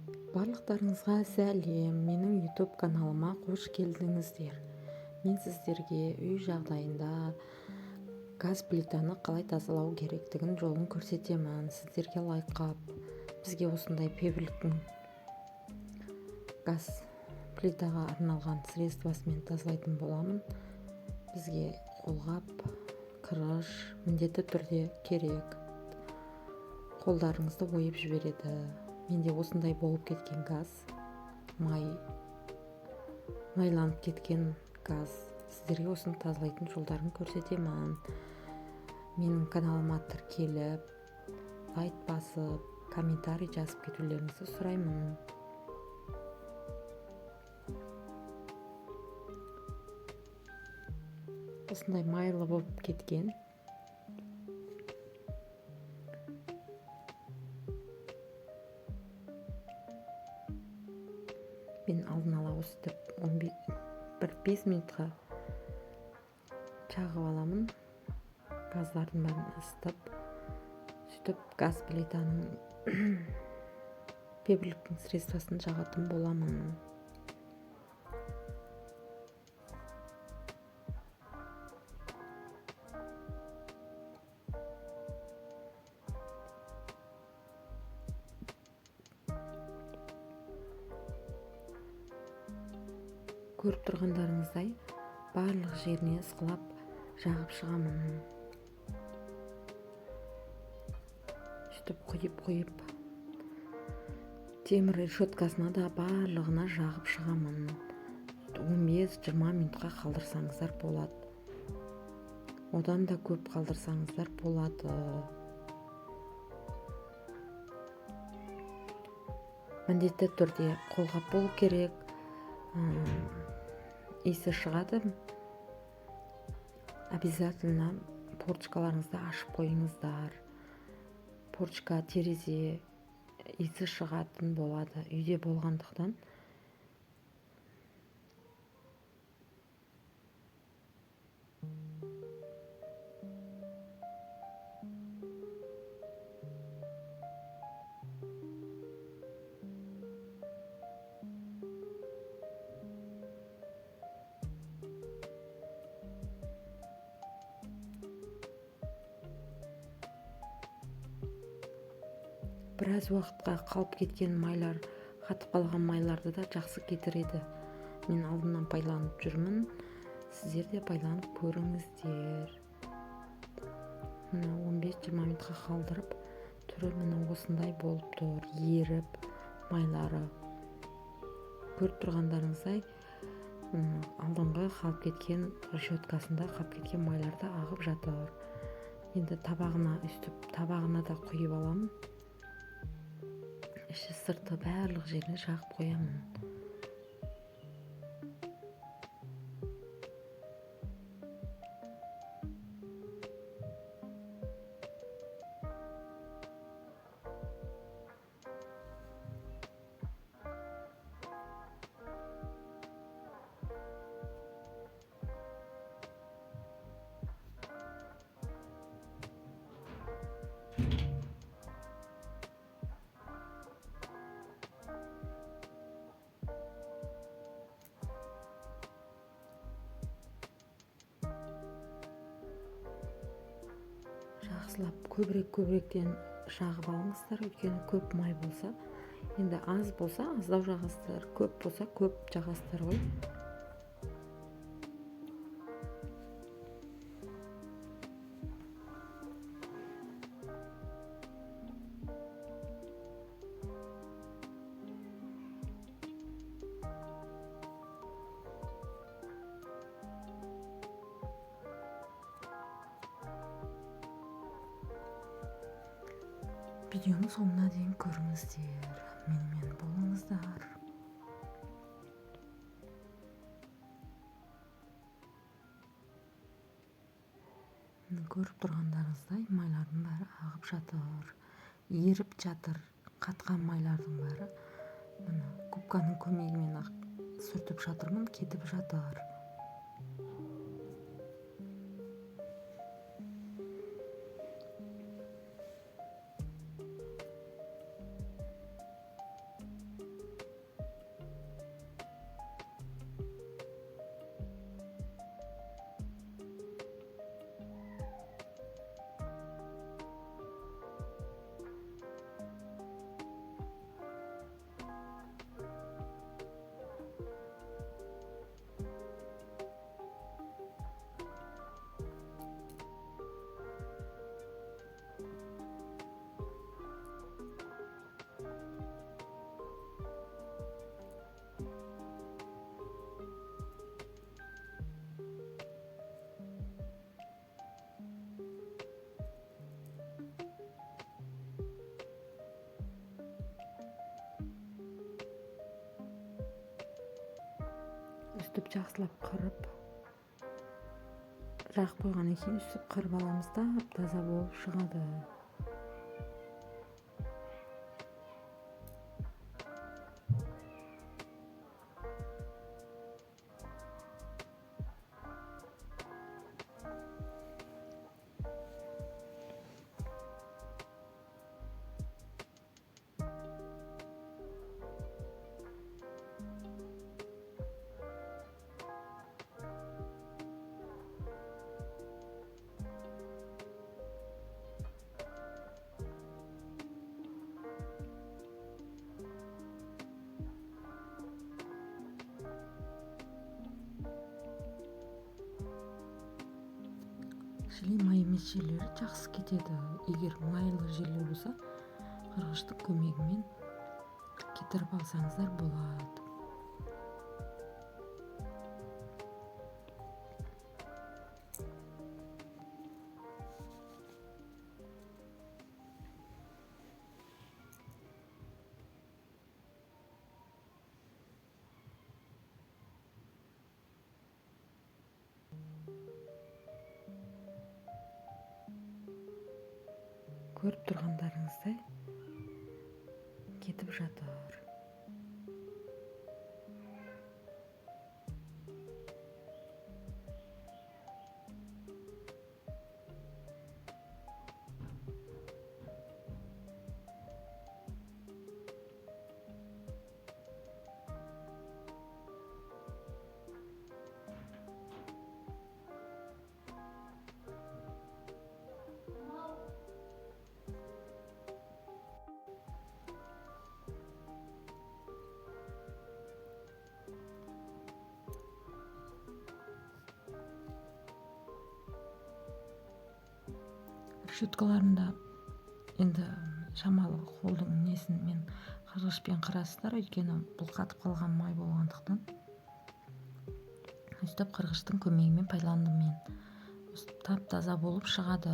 Барлықтарыңызға сәлем! Менің YouTube каналыма қош келдіңіздер. Мен сіздерге үй жағдайында газ плитаны қалай тазалау керектігін жолын көрсетемін. Сіздерге лайк қап, бізге осындай Фаберликтің газ плитаға арналған средствосымен тазалайтын боламын. Бізге қолғап, крыш міндетті түрде керек. Қолдарыңызды ойып жібереді. Менде осындай болып кеткен газ, майланып кеткен газ. Сіздерге осыны тазалайтын жолдарын көрсетемін. Менің каналыма тіркеліп, лайк басып, комментарий жазып кетулеріңізді сұраймын. Осындай майлы болып кеткен. Мен алдын ала осытып бір 5 минутқа жағып аламын. Газдардың бәрін ысытып, сөйтіп газ плитаның Фаберликтің средствосын жағатын боламын. Көріп тұрғандарыңыздай барлық жеріне ысқылап жағып шығамын. Сөйтіп құйып-құйып темір решеткасына да барлығына жағып шығамын. 15-20 минутқа қалдырсаңыздар болады. Одан да көп қалдырсаңыздар болады. Міндетті түрде қолғап болу керек. Иісі шығады. Обязательно форточкаларыңызды ашып қойыңыздар. Форточка, терезе иісі шығатын болады үйде болғандықтан. Біраз уақытқа қалып кеткен майлар, қатып қалған майларды да жақсы кетіреді. Мен алдынан пайдаланып жүрмін. Сіздер де пайдаланып көріңіздер. Мына 15-20 минутқа қалдырып, түрі міне осындай болып тұр, еріп майлары. Көріп тұрғандарыңыздай, алдыңғы қалып кеткен решеткасында қалып кеткен майлар да ағып жатыр. Енді табағына үстіп, табағына да құйып аламын. Іші сырты барлық жеріне жағып қоямын. Жақсылап көбірек-көбіректен жағып алыңыздар, өйткені көп май болса, енді аз болса аздау жағасыздар, көп болса көп жағасыздар ғой. Видеоның соңына дейін көріңіздер, менімен болыңыздар. Міне көріп тұрғандарыңыздай майлардың бәрі ағып жатыр, еріп жатыр, қатқан майлардың бәрі. Міне губканың көмегімен ақ сүртіп жатырмын, кетіп жатыр. Өстіп жақсылап қырып, жағып қойғаннан кейін өстіп қырып аламыз да, таза болып шығады. Желе май емес жерлері жақсы кетеді. Егер майлы жерлер болса, қырғыштың көмегімен кетіріп алсаңыздар болады. Көріп тұрғандарыңыздай кетіп жатыр. Решеткаларында енді шамалы қолдың несін мен қырғышпен қырасыздар, өйткені бұл қатып қалған май болғандықтан өстіп қырғыштың көмегімен пайдаландым мен. Өстіп тап-таза болып шығады.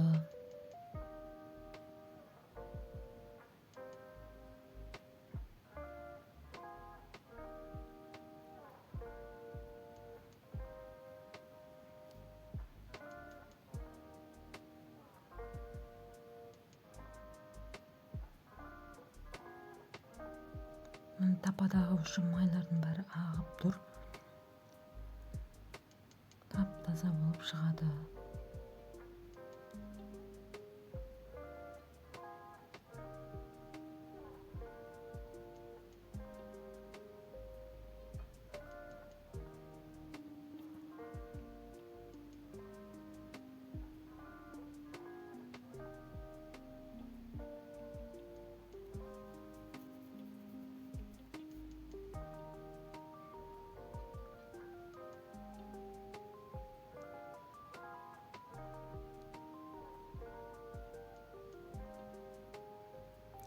Міне тападағы уже майлардың бәрі ағып тұр. Тап-таза болып шығады.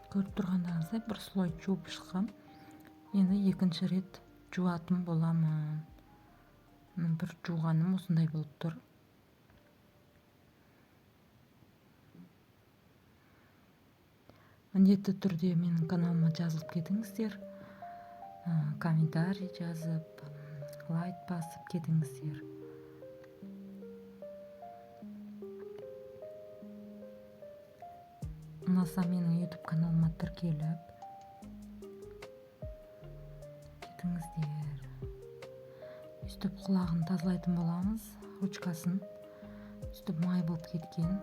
Көріп тұрғандарыңыздай бір слой жуып шыққам. Енді екінші рет жуатын боламын. Бір жуғаным осындай болып тұр. Міндетті түрде менің каналыма жазылып кетіңіздер. Комментарий жазып, лайк басып кетіңіздер. Ұнаса менің YouTube каналыма тіркеліп кетіңіздер. Үстіп құлағын тазалайтын боламыз, ручкасын. Үстіп май болып кеткен.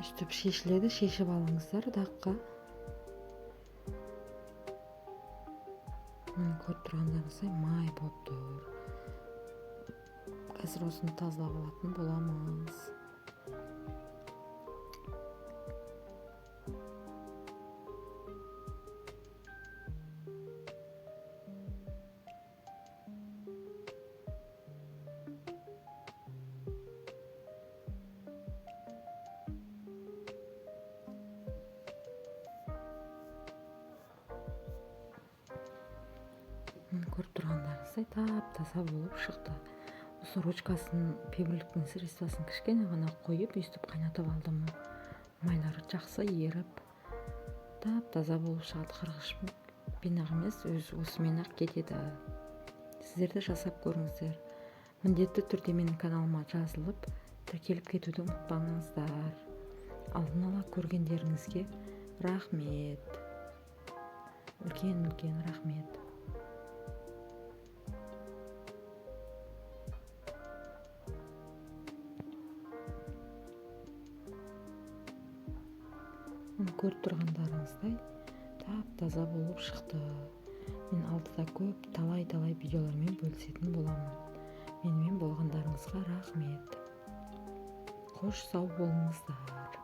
Үстіп шешіледі, шешіп алыңыздар даққа. Міне көріп тұрғандарыңыздай май болып тұр. Қазір осыны тазалап алатын боламыз. Міне көріп тұрғандарыңыздай тап-таза болып шықты. Осы ручкасын, пебірліктің средствосын кішкене ғана қойып, өйстіп қайнатып алдым. Майлары жақсы еріп, тап-таза болып шығады. Шелекпен ақ емес, өз осымен ақ кетеді. Сіздер де жасап көріңіздер. Міндетті түрде менің каналыма жазылып, тіркеліп кетуді ұмытпаңыздар. Алдын ала көргендеріңізге рахмет. Үлкен-үлкен рахмет. Көріп тұрғандарыңыздай тап-таза болып шықты. Мен алдыда көп талай-талай видеолармен бөлісетін боламын. Менімен болғандарыңызға рахмет. Қош сау болыңыздар.